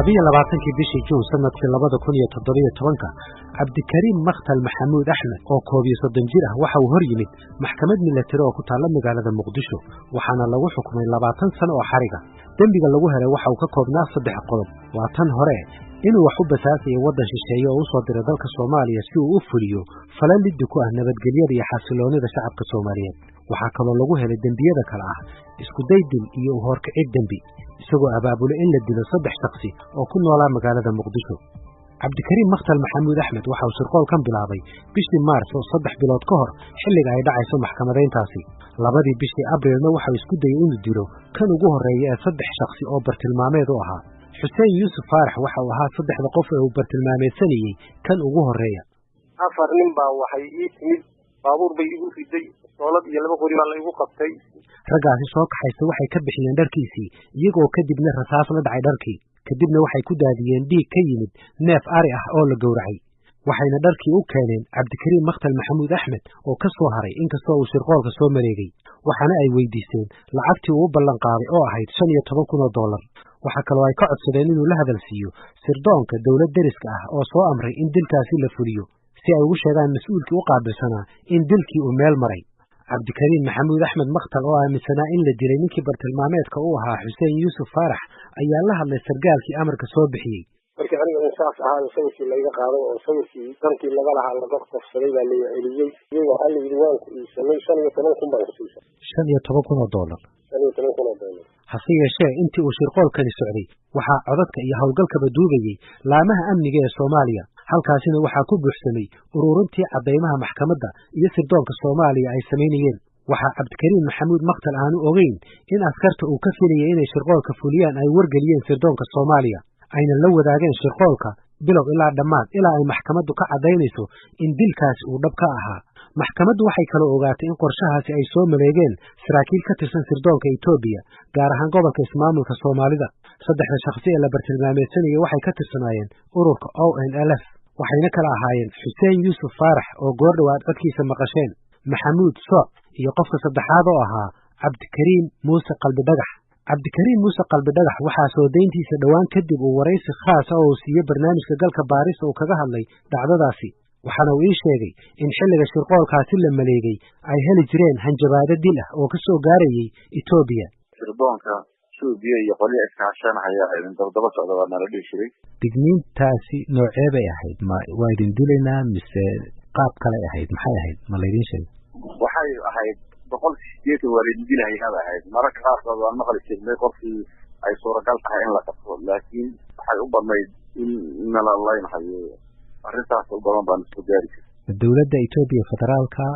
22-kii bishii Juun sanadkii 2017-ka, Cabdikariim Makhtal Maxamuud Axmed oo 31 jir ah waxa uu hor yimid maxkamad milatari oo ku taalla magaalada Muqdisho, waxaana lagu xukumay 20 sano oo xariga. Dembiga lagu helay waxa uu ka koobnaa 3 qodob. Waa tan hore, inuu wax u basaasayo waddan shisheeye oo u soo diray dalka Soomaaliya si uu u fuliyo falal liddi ku ah nabadgelyada iyo xasiloonida shacabka Soomaaliyeed. Waxaa kaloo lagu helay dembiyada kale ah isku day dil iyo u horkicid dembi, isagoo abaabulay in la dilo 3 shakhsi oo ku noolaa magaalada Muqdisho. Cabdikariim Makhtal Maxamuud Axmed waxa uu shirqoolkan bilaabay bishii Maars oo 3 bilood ka hor xilliga ay dhacayso maxkamadayntaasi. 2dii bishii Abriilna waxa uu isku dayey inuu dilo kan ugu horreeya ee 3 shakhsi oo bartilmaameed u ahaa. Xuseen Yuusuf Faarax waxa uu ahaa 3da qof ee uu bartilmaameedsanayey kan ugu horreeya. 4 nin baa waxay ii timid, baabuur bay igu riday, soolad iyo 2 qori baa la igu qabtay. Raggaasi soo kaxaysta waxay ka bixiyeen dharkiisii, iyagoo kadibna rasaas la dhacay dharkii. Kadibna waxay ku daadiyeen dhiig ka yimid neef ari ah oo la gowracay. Waxayna dharkii u keeneen Cabdikariim Makhtal Maxamuud Axmed oo ka soo haray inkastoo uu shirqoolka soo mareegay. Waxaana ay weydiisteen lacagtii uu u ballan qaaday oo ahayd $15,000. Waxaa kaloo ay ka codsadeen inuu la hadalsiiyo sirdoonka dowlad deriska ah oo soo amray in dilkaasi la fuliyo, si ay ugu sheegaan mas-uulkii u qaabilsanaa in dilkii uu meel maray. Cabdikariim Maxamuud Axmed Makhtal oo aaminsanaa in la dilay ninkii bartilmaameedka u ahaa Xuseen Yuusuf Faarax ayaa la hadlay sargaalkii amarka soo bixiyey. Markii aniga un saas ahaa sawirkii layga qaaday oo sawirkii dantii laga lahaa laga qofsaday baa la celiyey. Waxaa la yidhi waan ku iibsanay 15,000 baan ku siisay. $15,000. $15,000. Hase yeeshee intii uu shirqoolkani socday waxaa codadka iyo howlgalkaba duubayey laamaha amniga ee Soomaaliya. Halkaasina waxaa ku buuxsamay ururintii caddaymaha maxkamadda iyo sirdoonka Soomaaliya ay samaynayeen. Waxaa Cabdikariim Maxamuud Makhtal aanu ogeyn in askarta uu ka filayay inay shirqoolka fuliyaan ay wargeliyeen sirdoonka Soomaaliya, ayna la wadaageen shirqoolka bilow ilaa dhammaad ilaa ay maxkamaddu ka caddaynayso in dilkaasi uu dhab ka ahaa. Maxkamaddu waxay kaloo ogaatay in qorshahaasi ay soo maleegeen saraakiil ka tirsan sirdoonka Itoobiya, gaar ahaan gobolka ismaamulka Soomaalida. 3da shakhsi ee la bartilmaameedsanayay waxay ka tirsanaayeen ururka ONLF, waxayna kala ahaayeen Xuseen Yuusuf Faarax oo goor dhowaad codkiisa maqasheen, Maxamuud Sooc iyo qofka saddexaad oo ahaa Cabdikariim Muuse Qalbidhagax. Cabdikariim Muuse Qalbidhagax waxaa soo dayntiisa dhowaan kadib uu waraysi khaas ah oo uu siiyey barnaamijka Galka Baarista uu kaga hadlay dhacdadaasi. Waxaana uu ii sheegay in xilliga shirqoolkaasi la maleegay ay heli jireen hanjabaado dil ah oo ka soo gaarayay Itoobiya. Sirdoonka Itoobiya iyo qolyo iskaashanaya idin dabdaba socda waa nala dhihi jiray. Digniintaasi noocee bay ahayd? Ma waa idin dilaynaa mise qaab kale ahayd? Maxay ahayd? Ma laydin sheegay? Waxay ahayd 180 waa laydin dilahayaa bay ahayd. Mararka qaarkood waan maqli jirnay qofkii ay suuragal tahay in la qabto, laakiin waxay u badnayd in nala laynhayo. Arrintaas u badan baan isku gaari jiray. Dowladda Itoobiya federaalka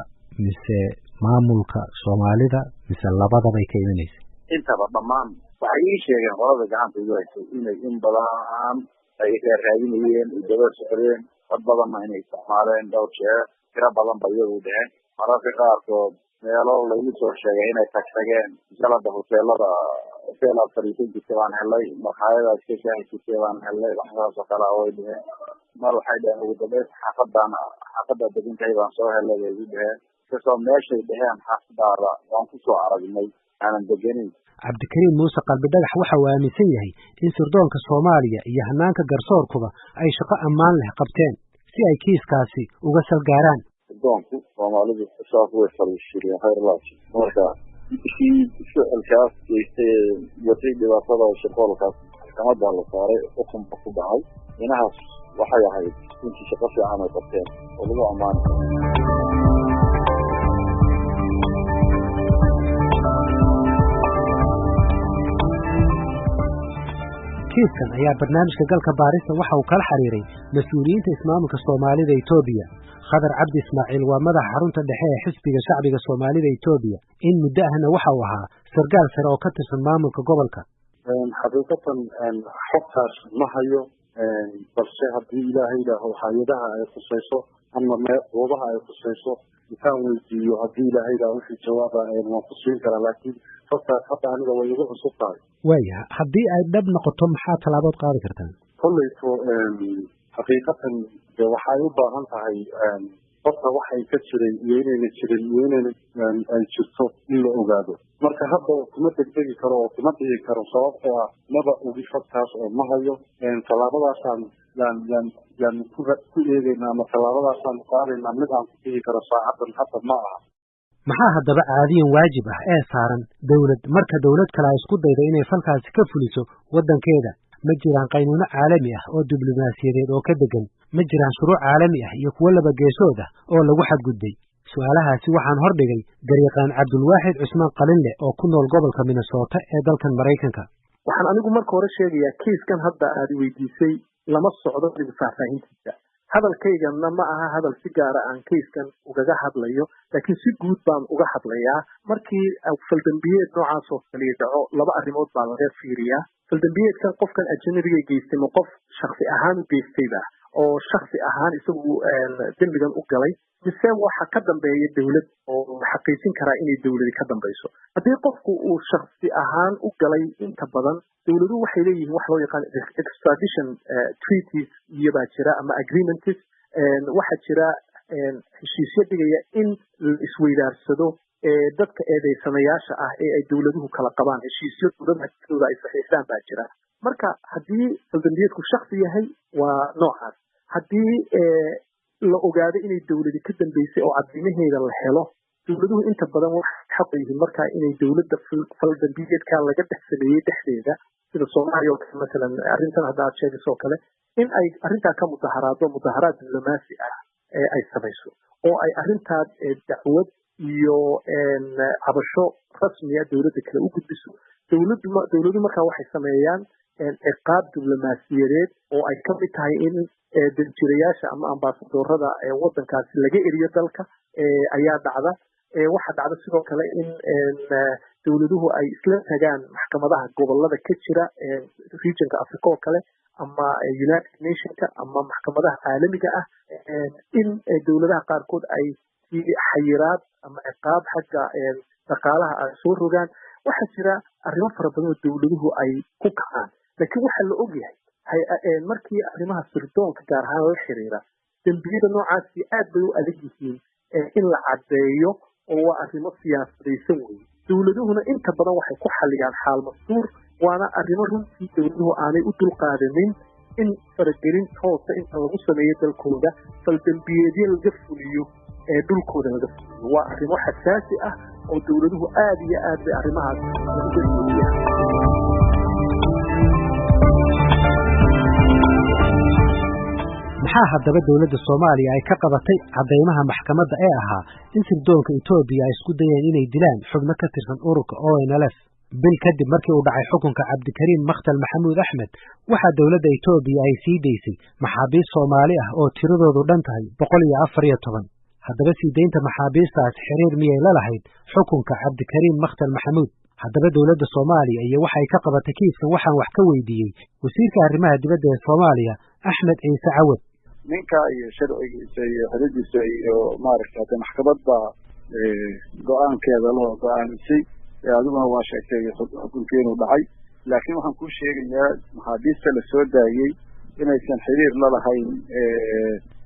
mise maamulka Soomaalida mise labadabay ka imanaysa? Intaba dhammaan waxay ii sheegeen qolada gacanta igu haysay inay in badan ay raadinayeen, ay daba socdeen, dad badanna inay isticmaaleen dhowr jeer, tiro badan ba iyagu dheheen. Mararka qaarkood meelo laygu soo sheegay inay tagtageen, jalada hoteelada hotel aad fadhiisan jirtay baan helay, maqaayadaad ka shaahi jirtay baan helay, waxsaas oo kale way dheheen. Mar waxay dheheen ugu dambeyn xaafaddaa degantahay baan soo helay bay igu dheheen. Inkastoo meeshay dheheen xaafadaada waan kusoo aragnay aanan degenayn. Cabdikariim Muuse Qalbidhagax waxa uu aaminsan yahay in sirdoonka Soomaaliya iyo hanaanka garsoorkuba ay shaqo ammaan leh qabteen si ay kiiskaasi uga salgaaraan. Sirdoonku Soomaalidu saas way fariishireen khayr laaji. Marka kii ficilkaas geystay watay dhibaatada shirqoolkaas maxkamadda la saaray, xukunba ku dhacay. Inahaas waxay ahayd runtii shaqo fiican ay qabteen oo lagu ammaani karo. Kiiskan ayaa barnaamijka Galka Baarista waxa uu kala xiriiray mas-uuliyiinta ismaamulka Soomaalida Itoobiya. Khadar Cabdi Ismaaciil waa madaxa xarunta dhexe ee xisbiga shacbiga Soomaalida Itoobiya. In muddo ahna waxa uu ahaa sargaal sare oo ka tirsan maamulka gobolka. Xaqiiqatan xogtaas ma hayo, balse haddii Ilaahay yidhaaho hay-adaha ay khusayso ama goobaha ay khusayso intaan weydiiyo, haddii Ilaahay yidhaaho wixii jawaaba waan ku siin karaa, laakiin xogtaas hadda aniga way igu cusub tahay. Waaya, haddii ay dhab noqoto maxaa tallaabood qaadi kartaan? Kolleyto xaqiiqatan de waxay u baahan tahay Horta waxay ka jiray iyo inayna jirin iyo inayna ay jirto in la ogaado. Marka hadda kuma degdegi karo oo kuma dhihi karo, sababtoo ah maba ogi xogtaas oo ma hayo. Tallaabadaasaan yaan yaan yaan ku ku eegeynaa ama tallaabadaasaan qaadaynaa mid aan ku dhihi karo saacadan hadda ma aha. Maxaa haddaba caadiyan waajib ah ee saaran dowlad marka dowlad kale ay isku daydo inay falkaasi ka fuliso waddankeeda? Ma jiraan qaynuuno caalami ah oo diblomaasiyadeed oo ka degan? Ma jiraan shuruuc caalami ah iyo kuwo laba geesood ah oo lagu xadgudbay? Su-aalahaasi waxaan hordhigay garyaqaan Cabdulwaaxid Cusmaan Qalinleh oo ku nool gobolka Minnesota ee dalkan Maraykanka. Waxaan anigu marka hore sheegayaa, kiiskan hadda aad weydiisay lama socdo anigu faahfaahintiisa. Hadalkaygana ma aha hadal si gaara aan kiiskan ugaga hadlayo, laakiin si guud baan uga hadlayaa. Markii faldambiyeed noocaas oo kaliya dhaco, laba arrimood baa laga fiiriyaa. Faldambiyeedkan qofkan ajanabiga geystay ma qof shaksi ahaan u geystayba oo shaksi ahaan isagu dembigan u galay, mise waxa ka dambeeya dowlad oo xaqiijin karaa inay dowladi ka dambayso? Haddii qofku uu shaksi ahaan u galay, inta badan dowladuhu waxay leeyihiin wax loo yaqaan extradition treaties iyobaa jira ama agreements. Waxaa jira heshiisyo dhigaya in la isweydaarsado dadka eedeysanayaasha ah ee ay dowladuhu kala qabaan. Heshiisyo dowladaha dhexdooda ay saxiixdaan baa jira. Marka haddii faldambiyeedku shaksi yahay, waa noocaas. Haddii la ogaado inay dowladi ka dambeysay oo caddimaheeda la helo, dowladuhu inta badan waxay xaq yihiin markaa inay dowladda faldambiyeedka laga dhex sameeyey dhexdeeda, sida Soomaaliya oo kale masalan, arrintan hadda aad sheegayso oo kale, in ay arrintaa ka mudaharaado, mudaharaad diblomaasi ah ee ay samayso oo ay arrintaa dacwad iyo cabasho rasmiya dowladda kale u gudbiso. Dowladdu dowladuhu markaa waxay sameeyaan ciqaab diblomaasiyadeed oo ay ka mid tahay in danjirayaasha ama ambaasadorada waddankaasi laga eriyo dalka ayaa dhacda. Waxaa dhacda sidoo kale in dowladuhu ay isla tagaan maxkamadaha gobolada ka jira regionka Africa oo kale ama United Nationka ama maxkamadaha caalamiga ah, in dowladaha qaarkood ay xayiraad ama ciqaab xagga dhaqaalaha ay soo rogaan. Waxaa jira arrimo fara badan oo dowladuhu ay ku kacaan, laakiin waxaa la ogyahay markii arrimaha sirdoonka gaar ahaan la xiriira, dembiyada noocaasi aad bay u adag yihiin in la caddeeyo oo waa arrimo siyaasadaysan weye. Dowladuhuna inta badan waxay ku xalliyaan xaal mastuur, waana arrimo runtii dowladuhu aanay u dulqaadanin in faragelin toosa inta lagu sameeyo dalkooda, faldembiyeedyo laga fuliyo ee dhulkooda laga fuliyo. Waa arrimo xasaasi ah oo dowladuhu aada iyo aad bay arrimahaas uga fuliyaan. Maxaa haddaba dowladda Soomaaliya ay ka qabatay caddaymaha maxkamadda ee ahaa in sirdoonka Etoobiya ay isku dayeen inay dilaan xubno ka tirsan ururka ONLF? Bil kadib markii uu dhacay xukunka Cabdikariim Makhtal Maxamuud Axmed, waxaa dowladda Etoobiya ay sii daysay maxaabiist Soomaali ah oo tiradoodu dhan tahay 114. Haddaba sii daynta maxaabiistaas xiriir miyay la lahayd xukunka Cabdikariim Makhtal Maxamuud? Haddaba dowladda Soomaaliya iyo waxay ka qabatay kiiskan waxaan wax ka weydiiyey wasiirka arrimaha dibadda ee Soomaaliya, Axmed Ciise Cawad. Ninka iyo sharcigiisa iyo xiridiisa iyo maaragta hade maxkamadda go-aankeeda loo go-aamisay, adiguna waa sheegtay xukunkii inuu dhacay. Laakiin waxaan kuu sheegayaa maxaabiista la soo daayey inaysan xiriir la lahayn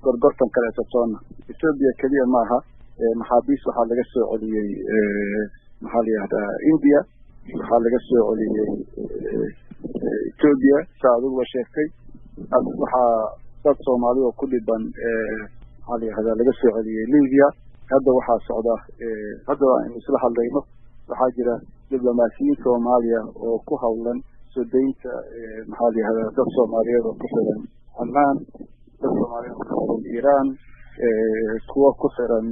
gorgortan kaleeto toona. Etoobiya keliya maaha, maxaabiis waxaa laga soo celiyey, maxaa la yihahdaa, India, waxaa laga soo celiyey Etoobiya, saa adiguba sheegtay. Waxaa dad Soomaali oo ku dhiban, maxaa la yihahdaa, laga soo celiyey Libya. Hadda waxaa socda, hadda aynu isla hadlayno, waxaa jira diblomaasiyiin Soomaaliya oo ku hawlan soo daynta, maxaa la yihahdaa, dad Soomaaliyeed oo ku xiran Cumaan, dad Soomaaliyeed oo ku xiran Iran, kuwa ku xiran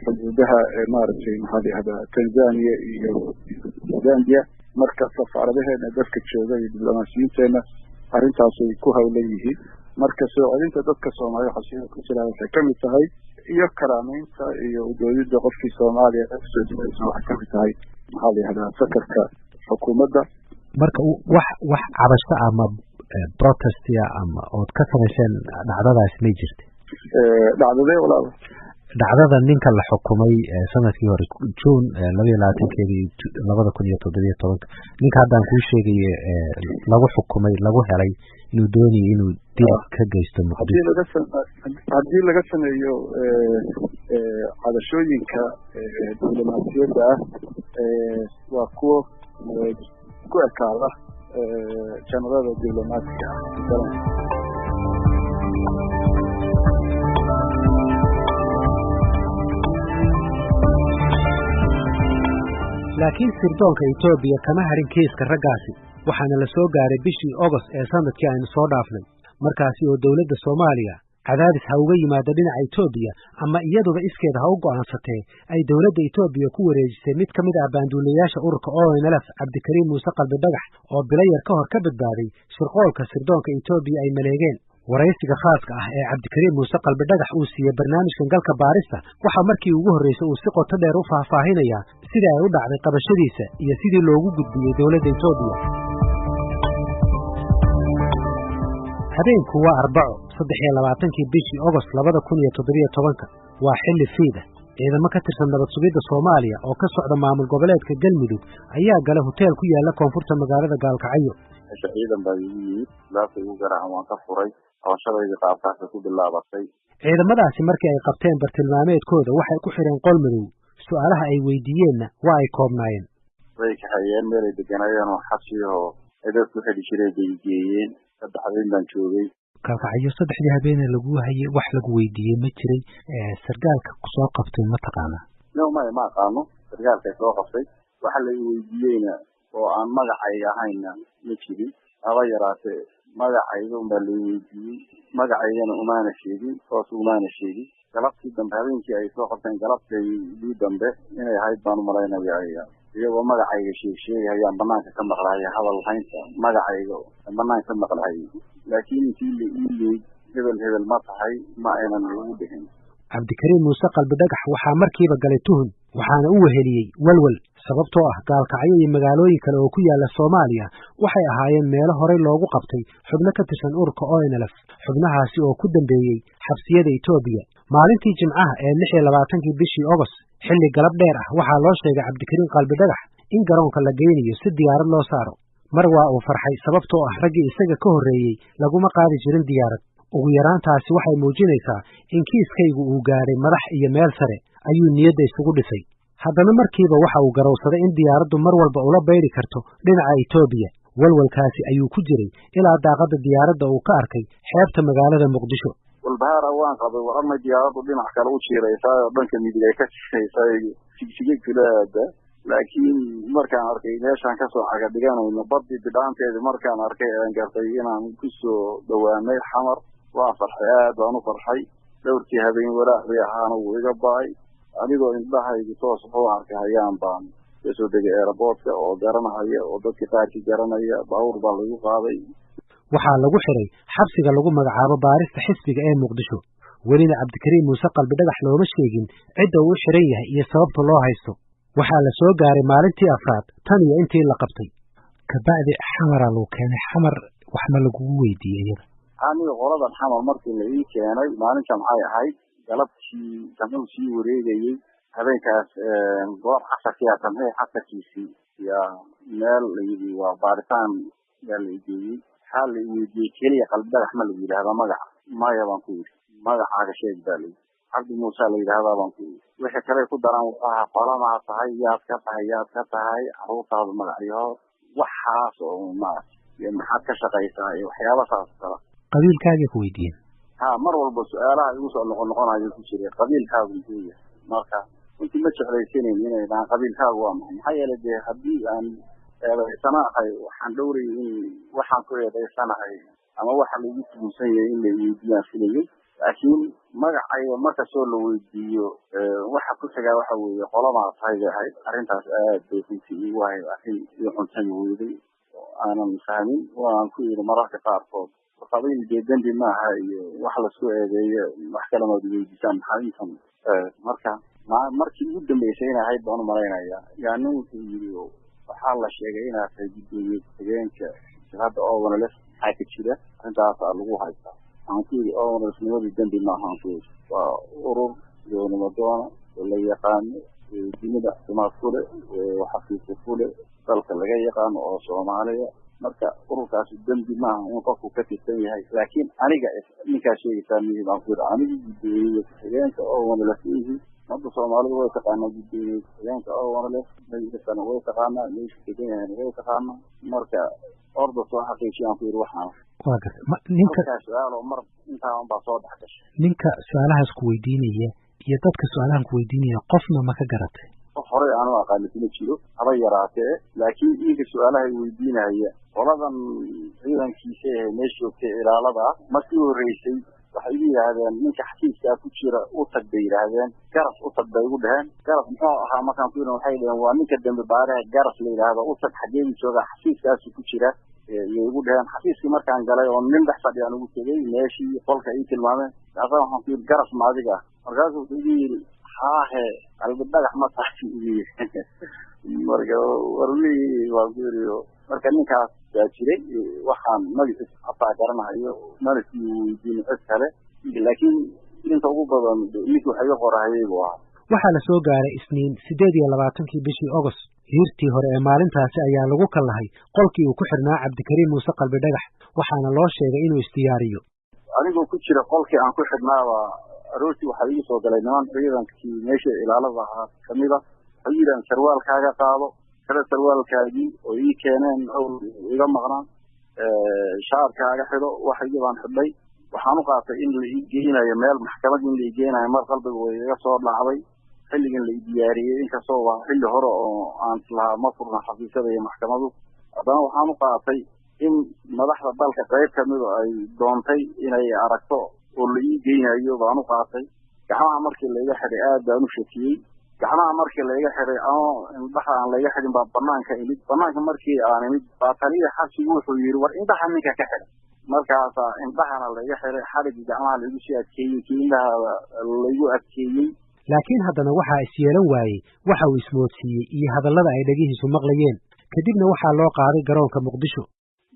xuduudaha, maaragtay, maxaa la yihahdaa, Tanzania iyo Zambia. Marka safaaradaheena dadka jooga iyo diblomaasiyiinteena arrintaasay ku hawlan yihiin. Marka soo celinta dadka Soomaalida xabsiyada ku jiraan waxay kamid tahay, iyo karaameynta iyo udoodida qofkii Soomaaliya kasoo jeedaysa waxay kamid tahay, maxaa la yihahdaa, sakarka xukuumadda. Marka wax cabasho ama protestia ama ood ka samayseen dhacdadaas may jirta? Dhacdadee, walaal? Dhacdada ninka la xukumay sanadkii hore June 22-keedii 2017-ka, ninka haddaan kuu sheegaye lagu xukumay, lagu helay inuu doonayo inuu dil ka geysto Muqdisho. Haddii laga sameeyo cadashooyinka diblomaasiyadda ah, waa kuwo ku ekaada janalada diblomaatiga ah. Laakiin sirdoonka Etoobiya kama harin kiiska raggaasi, waxaana la soo gaaray bishii Ogost ee sanadkii aynu soo dhaafnay, markaasi oo dowladda Soomaaliya cadaadis ha uga yimaado dhinaca Etoobiya ama iyaduba iskeeda ha u go'aansatee, ay dowladda Etoobiya ku wareejisay mid ka mid ah baanduulayaasha ururka ONLF, Cabdikariim Muuse Qalbi Dhagax, oo bilo yar ka hor ka badbaaday shirqoolka sirdoonka Etoobiya ay maleegeen. Waraysiga khaaska ah ee Cabdikariim Muuse Qalbi Dhagax uu siiyey barnaamijkan Galka Baarista waxaa markii ugu horreysay uu si qoto dheer u faahfaahinayaa sida ay u dhacday qabashadiisa iyo sidii loogu gudbiyey dowladda Etoobiya. Habeenku waa Arbaco, 23-kii bishii Ogost 2017-ka. Waa xilli fiida. Ciidamo ka tirsan nabad sugidda Soomaaliya oo ka socda maamul goboleedka Galmudug ayaa gala hoteel ku yaala koonfurta magaalada Gaalkacyo. Meesha ciidan baa igu yimid, laabta igu garaacan, waan ka furay, qabashadayda qaabkaasay ku bilaabatay. Ciidamadaasi markii ay qabteen bartilmaameedkooda waxay ku xidheen qol madow. Su'aalaha ay weydiiyeenna waa ay koobnaayeen. Way kaxeeyeen meelay deganayeen oo xabsiyahoo ay dad ku xidhi jireen bay geeyeen. 3 habeen baan joogay Kalkacyo. 3dii habeene lagu hayay wax lagu weydiiyey ma jiray? Sargaalka kusoo qabtay ma taqaanaa? No, maya, ma aqaano sargaalkay soo qabtay. Waxa la weydiiyeyna oo aan magacayga ahayna ma jirin haba yaraatee. Magacayga unbaa la weydiiyey, magacaygana umaana sheegin, toos umaana sheegin. Galabtii dambe, habeenkii ay soo qabteen galabtaydii dambe inay ahayd baan umalaynaya, iyagoo magacayga sheeg sheegahayaan banaanka ka maqlahaya, hadal haynta magacayga banaanka ka maqlahayay, laakiin intii la ii yeyd hebel hebel ma tahay ma aynan igu dhihin. Cabdikariim Muuse Qalbi Dhagax waxaa markiiba galay tuhun, waxaana u weheliyey walwal, sababtoo ah Gaalkacyo iyo magaalooyin kale oo ku yaala Soomaaliya waxay ahaayeen meelo horey loogu qabtay xubno ka tirsan ururka ONLF, xubnahaasi oo ku dambeeyey xabsiyada Etoobiya. Maalintii Jimcaha ee 26-kii bishii Ogost, xilli galab dheer ah, waxaa loo sheegay Cabdikariim Qalbi Dhagax in garoonka la geynayo si diyaarad loo saaro. Mar waa uu farxay, sababtoo ah raggii isaga ka horreeyey laguma qaadi jirin diyaarad. Ugu yaraantaasi waxay muujinaysaa in kiiskaygu uu gaadhay madax iyo meel sare, ayuu niyadda isugu dhisay. Haddana markiiba waxa uu garowsaday in diyaaraddu mar walba ula bayri karto dhinaca Etoobiya. Walwalkaasi ayuu ku jiray ilaa daaqadda diyaaradda uu ka arkay xeebta magaalada Muqdisho. Walbahaara waan qabay, war ama diyaaraddu dhinac kale u jiiraysaa oo dhanka midig ay ka jiiraysaa, Jigjiga kula aada. Laakiin markaan arkay meeshaan kasoo caga dhiganayno, badii bidhaanteedi markaan arkay, aan gartay inaan kusoo dhawaanay Xamar, waan farxay, aad baan u farxay. Dhowrkii habeen walaac bay ahaana wuu iga ba'ay. Anigoo indhahaygu toos wuxuu arkay hayaan baan kasoo degay airportka oo garanahaya oo dadka qaarkii garanaya. Baabuur baa lagu qaaday. Waxaa lagu xiray xabsiga lagu magacaabo baarista xisbiga ee Muqdisho. Welina Cabdikariim Muuse Qalbi Dhagax looma sheegin cidda uu u xiran yahay iyo sababta loo haysto. Waxaa la soo gaaray maalintii afraad tan iyo intii la qabtay. Kabacdi Xamaraa lagu keenay. Xamar wax ma lagugu weydiiyey iyada? Aniga qoladan Xamar markii la ii keenay maalin Jamcay ahayd, galabtii jamcuhu sii wareegayey habeenkaas, goor casarkii jamcihii casarkiisii yaa meel la yidhi waa baaritaan yaa la igeeyey. Waxaa la iweydiiyey keliya, Qalbi Dhagax ma lagu yidhahdaa magaca? Maya baan ku yidhi. Magacaaga sheeg baa la yidhi. Cabdi Muuse la yidhahdaa baan ku yidhi. Wixii kale ku daran wuxuu ahaa qolamaha tahay, yaad ka tahay, yaad ka tahay, carruurtaadu magacyaho, waxaas oo maaragtay, iyo maxaad ka shaqaysaa iyo waxyaaba saas oo kale. Qabiilkaagay ku weydiiyeen? Ha, mar walba su-aalaha igu soo noqon noqonayo ku jiray qabiilkaagu muxuu yahay. Marka runtii ma jeclaysanayn inay dhahaan qabiilkaagu waa maxay, maxaa yeelay dee haddii aan eedaysana ahay, waxaan dhowrayay in waxaan ku eedaysanahay ama waxa lagu tugunsan yahay in la weydiiyaan filayay. Laakiin magacayga markastoo la weydiiyo waxa ku xigaa waxa weeye qolamaa tahay bay ahayd. Arrintaas aad bay runtii igu ahayd arrin ii cuntami weyday oo aanan fahmin. Waan ku yidhi mararka qaarkood, qabiil dee dembi maaha iyo wax lasku eedeeyo, wax kale maad weydiisaan, maxaa intan? Marka markii ugu dambeysay inay ahayd baan umalaynaya yaa nin wuxuu yidhi, waxaa la sheegay inaad tahay guddoomiye ku-xigeenka jabhadda ONLF, maxaa ka jira arrintaasaa lagu haystaa? Waxaan ku yidhi ONLF-nimadii dembi maaha. Aan ku yidhi waa urur goonimo doona oo la yaqaano, dunida xukumaad ku leh, xafiisyo ku leh, dalka laga yaqaano oo Soomaaliya. Marka ururkaasi dembi maaha in qofku ka tirsan yahay, laakiin aniga ninkaa sheegaysaa mihi baan ku yidhi. Anigu guddoomiye ku-xigeenka oo wanalef ihi. Ummadda Soomaalidu way taqaanaa guddoomiye ku-xigeenka oo wanalef, magaciisana way taqaanaa, meeshu degan yahayna way taqaanaa. Marka orda soo xaqiijiyaan ku yidhi waxaan. Waa garta ninka markaa su-aal oo mar intaa unbaa soo dhex gashay. Ninka su-aalahaas ku weydiinaya iyo dadka su-aalahan ku weydiinaya qofna ma ka garatay? Qof horey aanu aqaani kuma jiro haba yaraatee, laakiin ninka su-aalaha weydiinaya qoladan ciidankiisa ehe meesha joogtay ilaalada ah, markii u horreysay waxay igu yidhaahdeen ninka xafiiskaa ku jira u tag bay yidhaahdeen, Garas u tag bay igu dheheen. Garas muxuu ahaa markaan ku yidhi, waxay dheheen waa ninka dambi baaraha Garas la yidhaahdo, u tag, xageedu joogaa, xafiiskaasu ku jira iyay igu dheheen. Xafiiskii markaan galay oo nin dhex fadhiyaan ugu tegey meeshii qolka ii tilmaameen, markaasa waxaan ku yidhi Garas ma adiga? Markaasuu wuxuu igu yidhi haahe, Qalbi Dhagax ma tahay igu yidhi. Marka warmihii waan ku yidhi. Marka ninkaas baa jiray, waxaan magaciisa hataa garanahayo mana sii weydiin cid kale, laakiin inta ugu badan ninkii wax iga qorahayay buu ahaa. Waxaa la soo gaaray Isniin 28-kii bishii Ogost. Hiirtii hore ee maalintaasi ayaa lagu kallahay qolkii uu ku xidhnaa Cabdikariim Muuse Qalbi Dhagax, waxaana loo sheegay inuu isdiyaariyo. Anigoo ku jira qolkii aan ku xidhnaaba aroortii waxaa igu soo galay niman ciidankii meesha ilaalada ahaa kamid a. Waxay yidhahan sarwaalkaaga qaado, kale sarwaalkaagii oo ii keeneen iga maqnaa, shaarkaaga xidho. Waxaygii baan xidhay. Waxaan u qaatay in la ii geynayo meel maxkamad, in la ii geynayo mar qalbiga way iga soo dhacday xilligan la i diyaariyey, inkastoo waa xilli hore oo aan islahaa ma furna xafiisyada iyo maxkamadu, haddana waxaan u qaatay in madaxda dalka qayb kamida ay doontay inay aragto oo la ii geynayo baan u qaatay. Gacmaha markii laiga xidhay aad baan u shakiyey. Gacmaha markii laiga xidhay ama indhaha aan laiga xidhin baa banaanka imid. Banaanka markii aan imid baa taliya xabsigu wuxuu yidhi war indhaha ninka ka xidhay. Markaasaa indhahana laiga xidhay, xadhiggii gacmaha laigu sii adkeeyey, kii indhaha laigu adkeeyey. Laakiin haddana waxaa isyeelan waayey waxa uu ismoodsiiyey iyo hadallada ay dhegihiisu maqlayeen. Kadibna waxaa loo qaaday garoonka Muqdisho.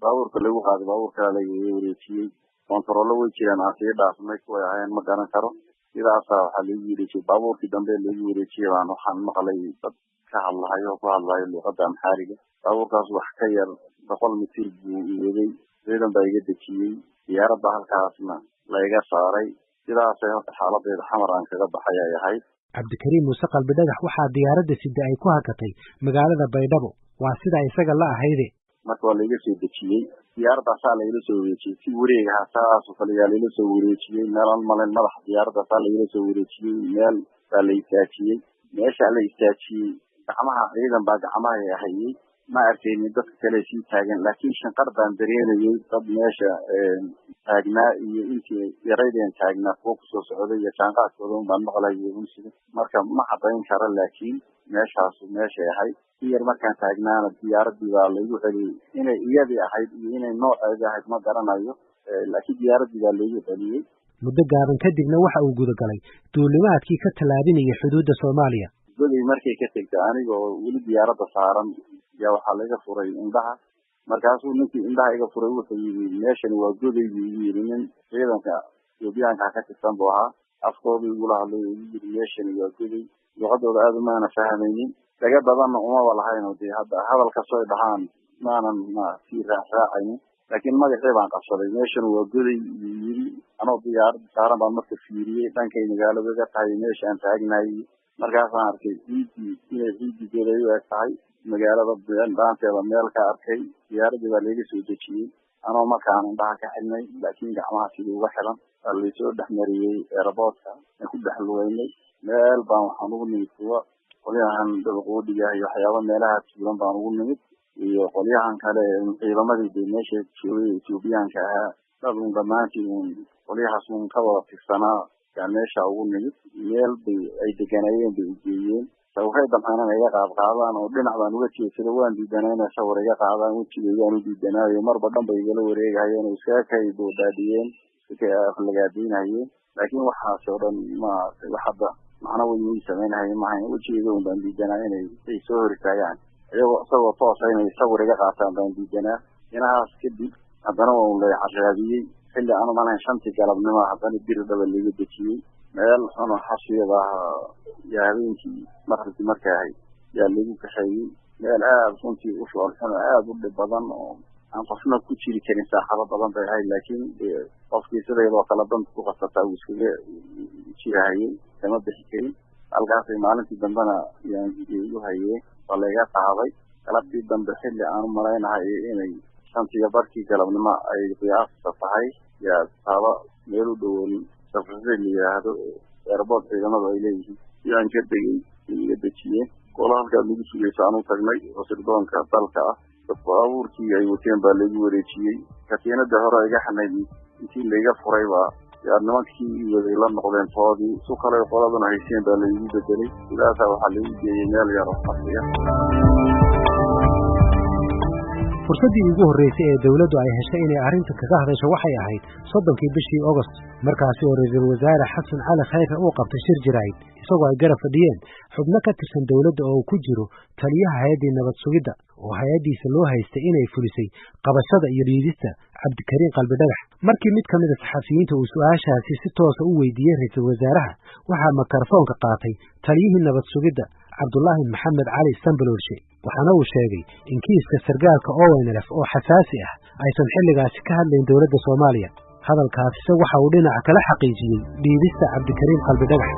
Baabuurka lagu qaaday baabuur kale lagaga wareejiyey. Kontarollo way jiraan aan sii dhaafnay, kuway ahayn ma garan karo. Sidaasaa waxaa laigu wareejiyey baabuurkii dambe laigu wareejiyey baan waxaan maqlay dad ka hadlahayo oo ku hadlayo luuqadda Amxaariga. Baabuurkaas wax ka yar 100 mitir buu iwaday, ciidan baa iga dejiyey, diyaaradda halkaasna laiga saaray. Sidaasay horta xaaladeeda Xamar aan kaga baxay ay ahayd. Cabdikariim Muuse Qalbi Dhagax waxaa diyaaradda sida ay ku hakatay magaalada Baydhabo, waa sida isaga la ahayde. Marka waa laiga soo dejiyey diyaaradaasaa laila soo wareejiyey si wareegaha saasoo kale yaa laila soo wareejiyey meel aan malayn madaxa diyaaradaasaa laila soo wareejiyey. Meel baa la istaajiyey, meeshaa la istaajiyey gacmaha ciidan baa gacmaha hayay. Ma arkaynin dadka kale sii taagan, laakiin shanqar baan dareemayey dad meesha taagnaa iyo intii yaraydeen taagnaa kuwa kusoo socday iyo jaanqaadkooda un baan maqlayay unsiga. Marka ma cadayn karo, laakiin meeshaasu meeshay ahayd. In yar markaan taagnaana diyaaradii baa laigu celiyey. Inay iyadii ahayd iyo inay nooceedii ahayd ma garanayo, laakiin diyaaradii baa laigu celiyey. Muddo gaaban kadibna waxa uu gudagalay duulimaadkii ka tallaabinayay xuduudda Soomaaliya. Goday markay ka tegtay aniga oo weli diyaaradda saaran yaa waxaa laiga furay indhaha. Markaasuu ninkii indhaha iga furay wuxuu yidhi meeshani waa Goday buu igu yidhi. Nin ciidanka Etoobiyaanka ka tirsan buu ahaa, afkoodu igula hadlay igu yidhi meeshani waa Goday. Luqadooda aada umaana fahmaynin, dhaga badanna umaba lahayn oo dee hadda hadal kastoo ay dhahaan maanan ma sii raacraacaynin, laakiin magacii baan qabsaday. Meeshan waa Goday buu yidhi. Anoo diyaaradda saaran baan marka fiiriyey dhankay magaalada ga tahay meesha aan taagnaayey. Markaasaan arkay ciiddii inay ciiddii Goday u eg tahay, magaalada dhaanteeda meel ka arkay. Diyaaradii baa laiga soo dejiyey anoo markaan indhaha ka xidhnay, laakiin gacmaha sidii uga xilan baa laisoo dhex mariyey airboortka. Aan ku dhex lugeynay meel baan waxaan ugu nimid kuwa qolyahan dabaqoodhiga iyo waxyaaba meelaha tuulan baan ugu nimid, iyo qolyahan kale ciidamadii dee meesha joogay Etoobiyaanka ahaa dad un dhammaantii un qolyahaas un ka wada tirsanaa yaa meesha ugu nimid. Meel bay ay deganayeen bay ugeeyeen. Sawirray damceen inay iga qaad qaadaan oo dhinac baan uga jeedsada, waan diidanaa inay sawir iga qaadaan, wejigaygaan u diidanaayo. Marba dhan bay igala wareegahayeen oo iskaga kay boodhaadhiyeen, iska aflagaadaynahayeen, laakiin waxaas oo dhan maaragtay wax hadda macno weyn ii samaynahaya maahayn. Wejigayga un baan diidanaa inay ay soo hor istaagaan iyagoo isagoo toosa inay sawir iga qaataan baan diidanaa. Inahaas kadib haddana waa un lay caraabiyey xilli aanu malahayn 5tii galabnimo. Haddana biri dhaba laiga dejiyey meel xun oo xabsiyada ah yaa habeenkii maqribkii markay ahayd yaa lagu kaxeeyey meel aada runtii u fool xun oo aada u dhib badan oo Aan qofna ku jiri karin saaxado badan bay ahayd, laakiin qofkii sidaydoo kale danta ku qasataa uu iskaga jirahayay, kama bixi karin. Halkaasay maalintii dambena igu hayeen, waa layga qaaday. Galabtii dambe xilli aan u malaynahay inay 5:30 galabnimo ay qiyaasta tahay, yaa taaba meel u dhowoon safrasay la yidhaahdo airport ciidamadu ay leeyihiin yaan ka degay, iga dejiyeen. Qola halkaad nagu sugaysa aan u tagnay oo sirdoonka dalka ah, baabuurkii ay wateen baa laygu wareejiyey. Katiinada hore iga xanayd intii layga furay baa yaa nimankii waday la noqdeen toodii, su kale qoladuna hayseen baa laygu bedelay. Sidaasaa waxaa lagu geeyey meel yar oo xafiya. Fursaddii ugu horreysay ee dawladdu ay heshay inay arrinta kaga hadasho waxay ahayd 30-kii bishii Ogost, markaasi oo ra-iisul wasaare Xasan Cali Khayre uu qabtay shir jaraa'id, isagoo ay garab fadhiyeen xubno ka tirsan dawladda oo uu ku jiro taliyaha hay-addii nabad sugidda oo hay-addiisa loo haystay inay fulisay qabashada iyo dhiidista Cabdikariin Qalbidhagax. Markii mid ka mid a saxafiyiinta uu su-aashaasi si toosa u weydiiyey ra-iisul wasaaraha, waxaa mikrofoonka qaatay taliyihii nabad sugidda Cabdulaahi Maxamed Cali Sambaloolshe, waxaana uu sheegay in kiiska sargaalka ONLF oo xasaasi ah aysan xilligaasi ka hadlayn dowladda Soomaaliya. Hadalkaasise waxa uu dhinaca kala xaqiijiyey dhiibista Cabdikariim Qalbidhagax.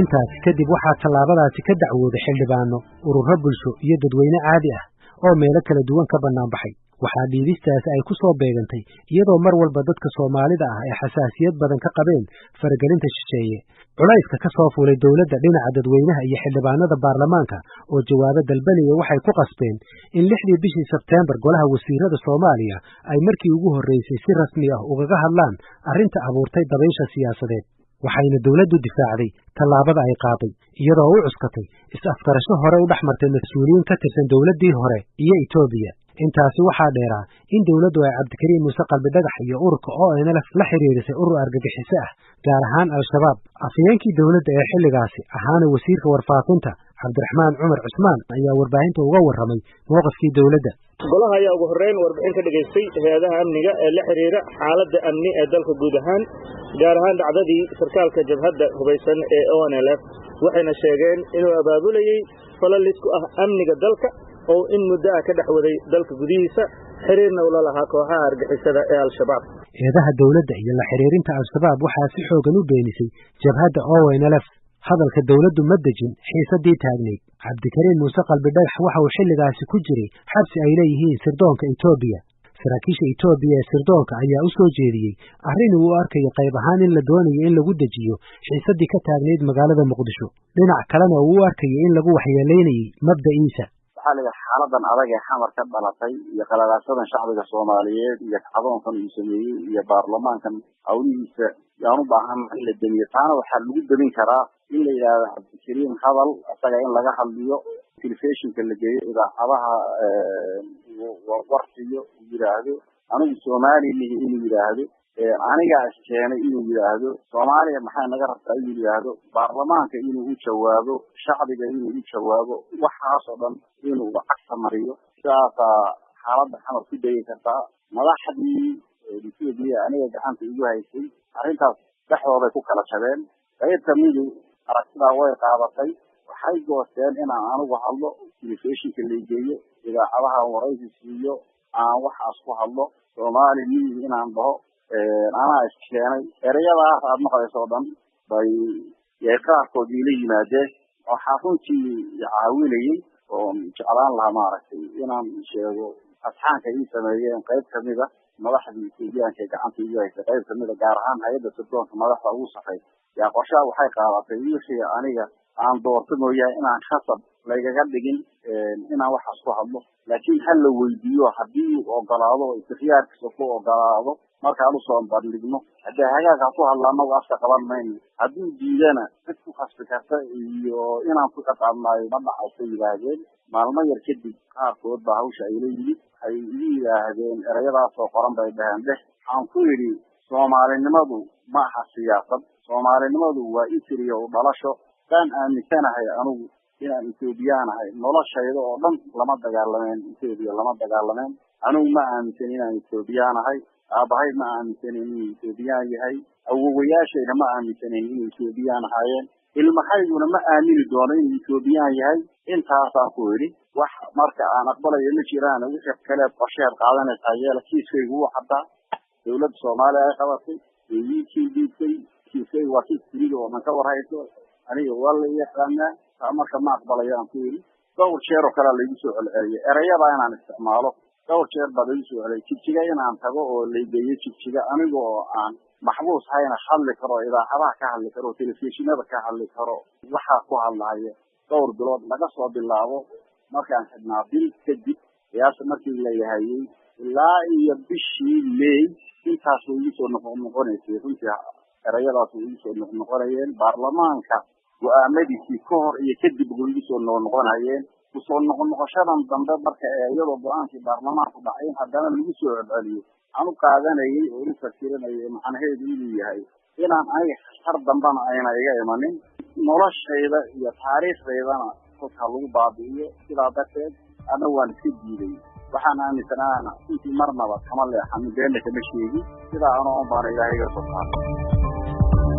Intaasi kadib waxaa tallaabadaasi ka dacwooday xildhibaano, ururo bulsho iyo dadweyne caadi ah oo meelo kala duwan ka bannaan baxay. Waxaa dhiibistaasi ay ku soo beegantay iyadoo mar walba dadka Soomaalida ah ay xasaasiyad badan ka qabeen faragelinta shisheeye. Culayska ka soo fuulay dowladda dhinaca dadweynaha iyo xildhibaanada baarlamaanka oo jawaabo dalbanaya waxay ku qasbeen in 6-dii bishii Sebteembar golaha wasiirada Soomaaliya ay markii ugu horreysay si rasmi ah ugaga hadlaan arrinta abuurtay dabaysha siyaasadeed. Waxayna dawladdu difaacday tallaabada ay qaaday, iyadoo u cuskatay is-afgarasho hore u dhex martay mas-uuliyiin ka tirsan dowladdii hore iyo Etoobiya. Intaasi waxaa dheeraa in dawladdu ay Cabdikariin Muuse Qalbidhagax iyo ururka ONLF la xiriirisay urur argagixiso ah, gaar ahaan Al-Shabaab. Afhayeenkii dowladda ee xilligaasi ahaana wasiirka warfaafinta Cabdiraxmaan Cumar Cusmaan ayaa warbaahinta uga warramay mowqifkii dowladda. Golaha ayaa ugu horreyn warbixin ka dhegaystay hay-adaha amniga ee la xiriira xaaladda amni ee dalka guud ahaan, gaar ahaan dhacdadii sarkaalka jabhadda hubaysan ee ONLF, waxayna sheegeen inuu abaabulayey falal lis ku ah amniga dalka oo in muddo ah ka dhex waday dalka gudihiisa, xiriirna ula lahaa kooxaha argixisada ee Al-Shabaab. Eedaha dowladda iyo la xiriirinta Al-Shabaab waxaa si xoogan u beenisay jabhadda ONLF. Hadalka dowladdu ma dejin xiisaddii taagnayd. Cabdikariin Muuse Qalbidhagax waxa uu xilligaasi ku jiray xabsi ay leeyihiin sirdoonka Etoobiya. Saraakiisha Etoobiya ee sirdoonka ayaa u soo jeediyey arrin uu u arkayo qayb ahaan in la doonayo in lagu dejiyo xiisaddii ka taagnayd magaalada Muqdisho, dhinac kalena uu u arkayay in lagu waxyeelaynayay mabda'iisa. Waxaa la yidhaha xaaladan adag ee xamar ka dhalatay iyo qalalaasadan shacbiga Soomaaliyeed iyo kacdoonkan uu sameeyey iyo baarlamaankan hawlihiisa yaan u baahan in la damiyo. Taana waxaa lagu damin karaa in la yidhaahdo Cabdikariim hadal isaga in laga hadliyo, telefishinka la geeyo, idaacadaha warsiyo, uu yidhaahdo anigu Soomaali mihi, inuu yidhaahdo anigaa iskeenay, inuu yidhaahdo Soomaaliya maxay naga rabtaa, inuu yidhaahdo baarlamaanka inuu u jawaabo, shacbiga inuu u jawaabo, waxaas oo dhan inuu cagta mariyo. Sidaasaa xaaladda xamar ku degi kartaa. Madaxdii Etoobiya aniga gacanta igu haysay arrintaas dhexdooday ku kala jabeen. Qayb kamidu aragtidaa way qaadatay, waxay goosteen inaan anigu hadlo, telefishinka la geeyo, idaacadaha waraysi siiyo, aan waxaas ku hadlo, Soomaali miyi inaan dhaho, anaa iskeenay. Ereyadaas aada maqlayso oo dhan bay yay qaarkood iila yimaadeen. Waxaa runtii caawinayay oon jeclaan lahaa maaragtay inaan sheego asxaanka ii sameeyeen qayb kamid a madaxdii Etoobiyaanka ee gacanta igu haysay, qayb kamid a gaar ahaan hay-adda sirdoonka madaxda ugu sarreysa yaa qorshaha waxay qaadatay wixii aniga aan doorto mooyaane inaan khasab laygaga dhigin inaan waxaas ku hadlo, laakiin ha la weydiiyo haddii uu ogolaado oo istikhyaarkiisa ku ogolaado markaan usoo bandhigno, haddii hagaag ha ku hadla anagu afka qaban mayno, hadduu diidana cid ku khasbi karta iyo inaan ku ciqaabnaayo ma dhacaysa yidhaahdeen. Maalmo yar kadib qaarkood baa hawsha ayla yimid, waxay igu yidhaahdeen ereyadaasoo qoran bay dhaheen dheh. Waxaan ku yidhi Soomaalinimadu ma aha siyaasad, Soomaalinimadu waa isriya u dhalasho. Saan aaminsanahay anigu inaan Etoobiyaanahay, noloshayda oo dhan lama dagaalameen Etoobiya, lama dagaalameen. Anigu ma aaminsan inaan Etoobiyaan ahay, aabahay ma aaminsanin inuu Etoobiyaan yahay, awowayaashayna ma aaminsanin inuu Etoobiyaan ahaayeen, ilmahayguna ma aamini doono inuu Etoobiyaan yahay. Intaasaan ku idhi wax marka aan aqbalayo ma jiraan. Wixii kale qorsheed qaadanaysaa yeela. Kiiskaygu wuu caddaa, dawladda Soomaaliya ay qabatay iikii dhiibtay. Kiiskaygu waa kiis dunida oo dhan ka warhayso, aniga waa la yaqaanaa. Taa marka ma aqbalayo aan ku idhi. Dhowr jeer oo kalea laigu soo celceliyay ereyada inaan isticmaalo, dhowr jeer baa laigu soo celiyay Jigjiga inaan tago oo laygeeyo Jigjiga, aniga oo aan maxbuus hayna hadli karo, idaacadaha ka hadli karo, telefishinada ka hadli karo. Waxaa ku hadlahaya dhowr bilood laga soo bilaabo markaan xidhnaa bil kadib qiyaasta markii la yahayay ilaa iyo bishii May, intaas way igu soo noqnoqonaysay. Runtii ereyadaas way igu soo noqnoqonayeen baarlamaanka go-aamadiisii ka hor iyo kadib way igu soo noqnoqonayeen. Kusoo noqnoqoshadan dambe marka ee iyadoo go-aankii baarlamaanku dhacay haddana lagu soo celceliyo, aan u qaadanayay oo u fasirinayay macnaheedu inuu yahay inaan aniga khatar dambana ayna iga imanin, noloshayda iyo taariikhdaydana kolkaa lagu baabi'iyo. Sidaa darteed ana waan iska diiday. Waxaan aaminsanaana runtii marnaba kama leexanin, beenna kama sheegin. Sidaa anoo on baana Ilaahay iga soo saaray.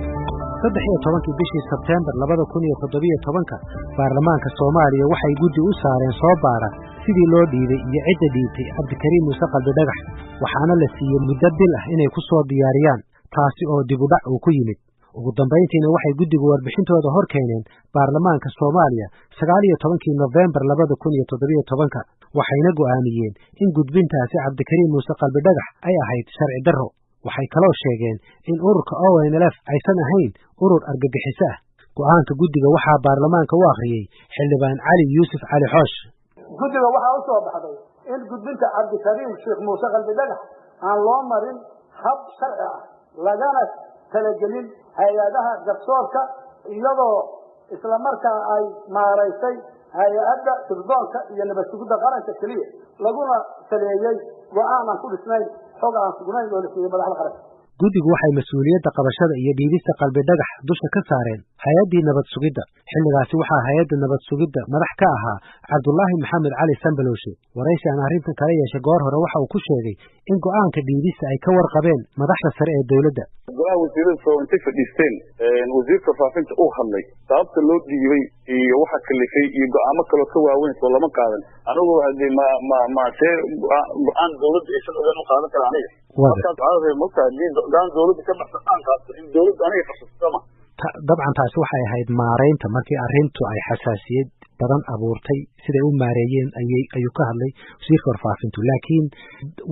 13-kii bishii Sebteembar 2017-ka baarlamaanka Soomaaliya waxay guddi u saareen soo baara sidii loo dhiibay iyo cidda dhiibtay Cabdikariim Muuse Qalbidhagax, waxaana la siiyey muddo bil ah inay ku soo diyaariyaan, taasi oo dib u dhac uu ku yimid. Ugu dambayntiina waxay guddigu warbixintooda hor keeneen baarlamaanka Soomaaliya 19-kii Nofembar 2017-ka, waxayna go'aamiyeen in gudbintaasi Cabdikariim Muuse Qalbidhagax ay ahayd sharci darro. Waxay kaloo sheegeen in ururka ONLF aysan ahayn urur argagixiso ah. Go'aanka guddiga waxaa baarlamaanka u akhriyey xildhibaan Cali Yuusuf Cali Xoosh. Guddiga waxaa u soo baxday in gudbinta Cabdikariim Sheekh Muuse Qalbidhagax aan loo marin hab sharci ah, lagana talagelin hay-adaha garsoorka, iyadoo islamarkaa ay maaraysay hay-adda sirdoonka iyo nabad sugidda qaranka keliya, laguna saleeyey go-aan aan ku dhisnayn xog aan sugnayn oo la siiyey madaxda qaranka. Guddigu waxay mas-uuliyadda qabashada iyo dhiibista Qalbidhagax dusha ka saareen hay-addii nabad sugidda. Xilligaasi waxaa hay-adda nabad sugidda madax ka ahaa Cabdulaahi Maxamed Cali Sambalowshe. Waraysi aan arrintan kala yeeshay goor hore waxa uu ku sheegay in go'aanka dhiibista ay ka warqabeen madaxda sare ee dowladda. Golaha wasiirada soo intay fadhiisteen, wasiirka faafinta uu hadlay sababta loo dhiibay iyo waxa kalifay iyo go-aamo kaloo ka waaweyn soo lama qaadan. Anigu hadii ma ma ma see go-aan dawladda aysan ogaan u qaadan kara aniga? Markaas waxaa mogtahay hadii go-aan dawladda ka baxsan aan qaato in dawladda aniga qabsato sama. Dabcan taasi waxay ahayd maaraynta markii arrintu ay xasaasiyad badan abuurtay, siday u maareeyeen ayay ayuu ka hadlay wasiirka warfaafintu. Laakiin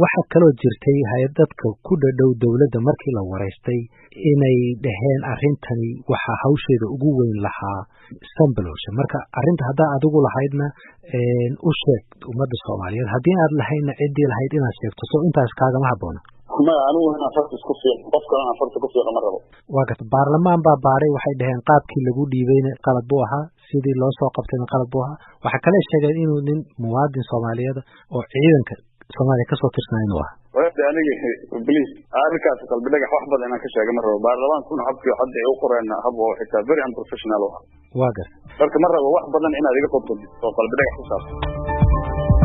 waxaa kaloo jirtay hay-ad dadka ku dhadhow dowladda markii la waraystay inay dhaheen arrintani waxaa hawsheeda ugu weyn lahaa Sambalowshe. Marka arrinta haddaa adigu lahaydna u sheeg ummadda Soomaaliyeed, haddii aad lahaydna ciddii lahayd inaad sheegto, soo intaas kaagama habboona? Maya, anigu inaan farta isku fiiqo, qof kalena aan farta ku fiiqo ma rabo. Waa garta. Baarlamaan baa baaray, waxay dhaheen qaabkii lagu dhiibayna qalad buu ahaa, sidii loo soo qabtayna qalad buu ahaa. Waxaa kale sheegeen inuu nin muwaadin Soomaaliyeed oo ciidanka Soomaaliya kasoo tirsanaa inuu ahaa. Wada aniga please arrinkaas Qalbidhagax wax badan inaan ka sheega ma rabo. Baarlamaankuna habkii hadda ay u qoreen hab oo xitaa very unprofessional u ah. Waa garta. Marka ma rabo wax badan inaad iga qorto oo Qalbidhagax ku saabsan.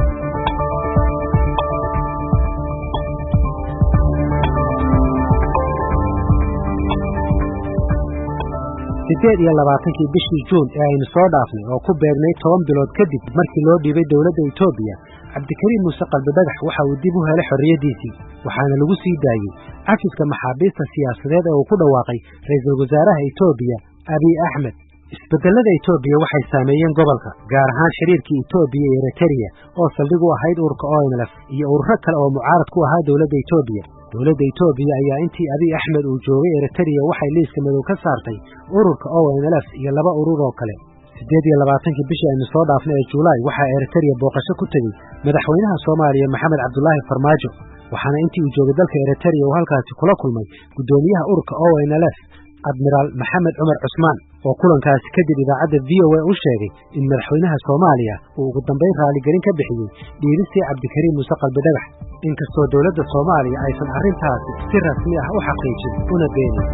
28-kii bishii Juun ee aynu soo dhaafnay oo ku beegnay 10 bilood kadib markii loo dhiibay dowladda Etoobiya, Cabdikariim Muuse Qalbidhagax waxa uu dib u helay xorriyaddiisii, waxaana lagu sii daayey cafiska maxaabiista siyaasadeed ee uu ku dhawaaqay ra'iisul wasaaraha Etoobiya Abiy Axmed. Isbedelada Etoobiya waxay saameeyeen gobolka, gaar ahaan xiriirkii Etoobiya iyo Eritrea oo saldhig u ahayd ururka ONLF iyo ururo kale oo mucaarad ku ahaa dowladda Etoobiya. Dowladda Etoobiya ayaa intii Abiy Axmed uu joogay Eritrea waxay liiska madow ka saartay ururka ONLF iyo laba urur oo kale. 28-kii bishii aynu soo dhaafnay ee Juulaay waxaa Eritrea booqasho ku tegey madaxweynaha Soomaaliya Maxamed Cabdulaahi Farmaajo, waxaana intii uu joogay dalka Eritrea uu halkaasi kula kulmay guddoomiyaha ururka ONLF Admiraal Maxamed Cumar Cusmaan, oo kulankaasi kadib idaacadda VOA u sheegay in madaxweynaha Soomaaliya uu ugu dambayn raaligelin ka bixiyey dhiibistii Cabdikariim Muuse Qalbidhagax, inkastoo dowladda Soomaaliya aysan arrintaasi si rasmi ah u xaqiijin una beenin.